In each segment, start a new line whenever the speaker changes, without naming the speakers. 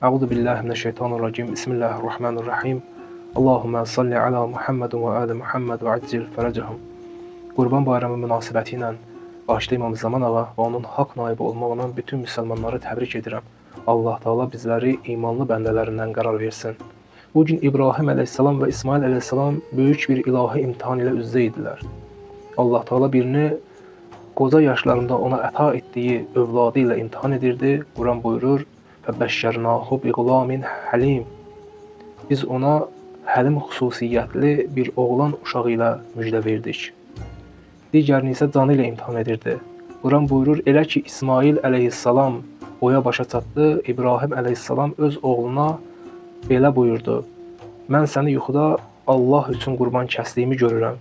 Euzu billahi mineşşeytanirracim. Bismillahirrahmanirrahim. Allahümme salli ala Muhammed və ali Muhammed və accil fərəcəhum. Qurban Bayramı münasibəti ilə başda İmam Zaman ağa və onun haqq naibi olmaqla bütün müsəlmanları təbrik edirəm. Allah Teala bizləri imanlı bəndələrindən qərar versin. Bu gün İbrahim əleyhissalam və İsmail əleyhissalam böyük bir ilahi imtahan ilə üz-üzə idilər. Allah Teala birini qoca yaşlarında ona əta etdiyi övladı ilə imtahan edirdi. Quran buyurur: "Fəbəşşərnahu biğulamin halim." Biz ona həlim xüsusiyyətli bir oğlan uşağı ilə müjdə verdik. Digərini isə canı ilə imtahan edirdi. Quran buyurur: "Elə ki İsmail əleyhissalam boya başa çatdı, İbrahim əleyhissalam öz oğluna belə buyurdu: Mən səni yuxuda Allah üçün qurban kəsdiyimi görürəm."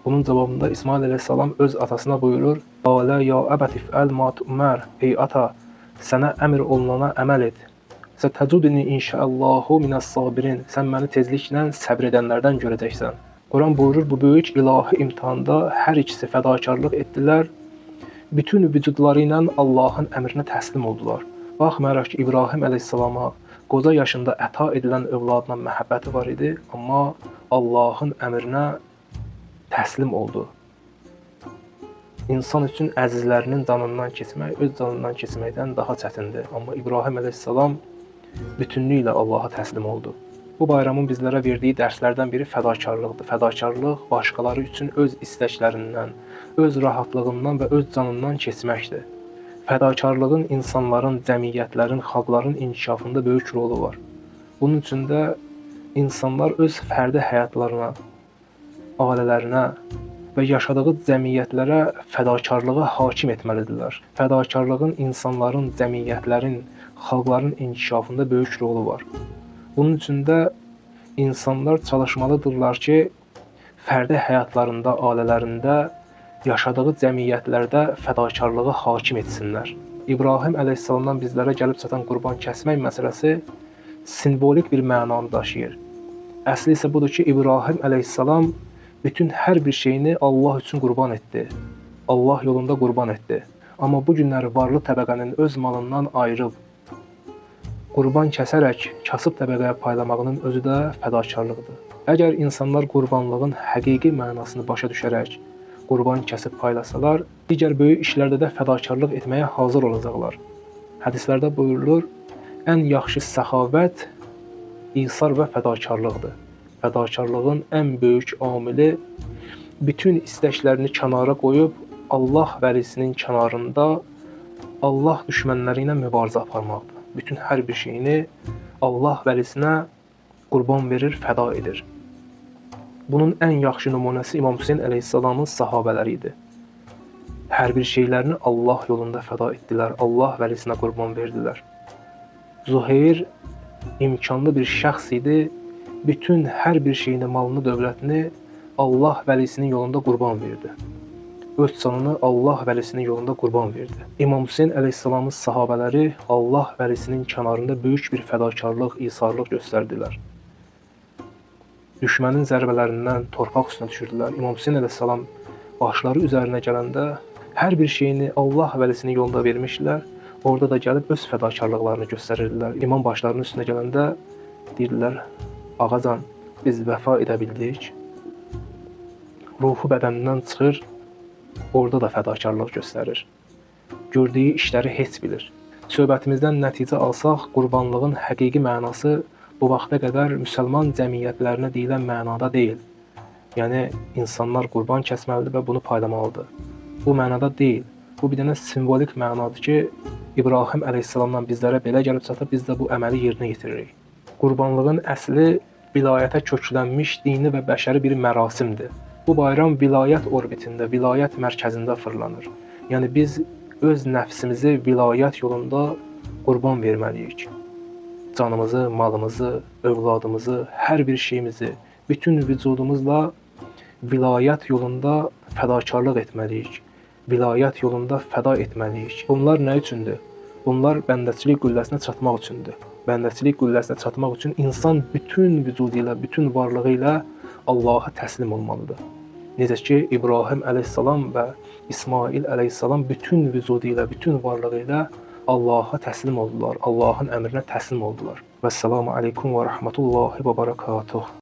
Bunun cavabında İsmail əleyhissalam öz atasına buyurur: "Qalə ya əbət if'əl ma tu'mər." Ey ata, sənə əmr olunana əməl et. Sətəcudni inşaallahu minəs-sabirin. Sən məni tezliklə səbr edənlərdən görəcəksən. Quran buyurur, bu böyük ilahi imtahanda hər ikisi fədakarlıq etdilər. Bütün vücudları ilə Allahın əmrinə təslim oldular. Baxmayaraq ki, İbrahim əleyhissalama qoca yaşında əta edilən övladına məhəbbəti var idi, amma Allahın əmrinə təslim oldu. İnsan üçün əzizlərinin canından keçmək, öz canından keçməkdən daha çətindir. Amma İbrahim əleyhissalam bütünlüklə Allaha təslim oldu. Bu bayramın bizlərə verdiyi dərslərdən biri fədakarlıqdır. Fədakarlıq başqaları üçün öz istəklərindən, öz rahatlığından və öz canından keçməkdir. Fədakarlığın insanların, cəmiyyətlərin, xalqların inkişafında böyük rolu var. Bunun üçün də insanlar öz fərdi həyatlarına, ailələrinə və yaşadığı cəmiyyətlərə fədakarlığı hakim etməlidirlər. Fədakarlığın insanların, cəmiyyətlərin, xalqların inkişafında böyük rolu var. Bunun üçün də insanlar çalışmalıdırlar ki, fərdi həyatlarında, ailələrində, yaşadığı cəmiyyətlərdə fədakarlığı hakim etsinlər. İbrahim əleyhissalamdan bizlərə gəlib çatan qurban kəsmək məsələsi simvolik bir mənanı daşıyır. Əsli isə budur ki, İbrahim əleyhissalam bütün hər bir şeyini Allah üçün qurban etdi. Allah yolunda qurban etdi. Amma bu günləri varlı təbəqənin öz malından ayırıb qurban kəsərək kasıb təbəqəyə paylamağının özü də fədakarlıqdır. Əgər insanlar qurbanlığın həqiqi mənasını başa düşərək qurban kəsib paylasalar, digər böyük işlərdə də fədakarlıq etməyə hazır olacaqlar. Hədislərdə buyurulur, ən yaxşı səxavət isar və fədakarlıqdır. Fədakarlığın ən böyük amili bütün istəklərini kənara qoyub Allah vəlisinin kənarında Allah düşmənləri ilə mübarizə aparmaqdır. Bütün hər bir şeyini Allah vəlisinə qurban verir, fəda edir. Bunun ən yaxşı nümunəsi İmam Hüseyn əleyhissalamın sahabələri idi. Hər bir şeylərini Allah yolunda fəda etdilər, Allah vəlisinə qurban verdilər. Zuheyr imkanlı bir şəxs idi. Bütün hər bir şeyini, malını, dövlətini Allah vəlisinin yolunda qurban verdi. Öz canını Allah vəlisinin yolunda qurban verdi. İmam Hüseyn əleyhissalamın sahabələri Allah vəlisinin kənarında böyük bir fədakarlıq, isarlıq göstərdilər. Düşmənin zərbələrindən torpaq üstünə düşürdülər. İmam Hüseyn əleyhissalam başları üzərinə gələndə hər bir şeyini Allah vəlisinin yolunda vermişdilər. Orada da gəlib öz fədakarlıqlarını göstərirdilər. İmam başlarının üstünə gələndə deyirdilər: "Ağacan, biz vəfa edə bildik." Ruhu bədənindən çıxır, orada da fədakarlıq göstərir. Gördüyü işləri heç bilir. Söhbətimizdən nəticə alsaq, qurbanlığın həqiqi mənası bu vaxta qədər müsəlman cəmiyyətlərinə deyilən mənada deyil. Yəni insanlar qurban kəsməlidir və bunu paylamalıdır. Bu mənada deyil. Bu bir dənə simvolik mənadır ki, İbrahim əleyhissalamdan bizlərə belə gəlib çatıb, biz də bu əməli yerinə yetiririk. Qurbanlığın əsli vilayətə köklənmiş dini və bəşəri bir mərasimdir. Bu bayram vilayət orbitində, vilayət mərkəzində fırlanır. Yəni biz öz nəfsimizi vilayət yolunda qurban verməliyik. Canımızı, malımızı, övladımızı, hər bir şeyimizi, bütün vücudumuzla vilayət yolunda fədakarlıq etməliyik. Vilayət yolunda fəda etməliyik. Bunlar nə üçündür? Bunlar bəndəçilik qülləsinə çatmaq üçündür. Bəndəçilik qülləsinə çatmaq üçün insan bütün vücudu ilə, bütün varlığı ilə Allaha təslim olmalıdır. Necə ki İbrahim əleyhissalam və İsmail əleyhissalam bütün vücudu ilə, bütün varlığı ilə Allaha təslim oldular. Allahın əmrinə təslim oldular. Vəssalamu aleykum və rəhmətullahi və barakatuh.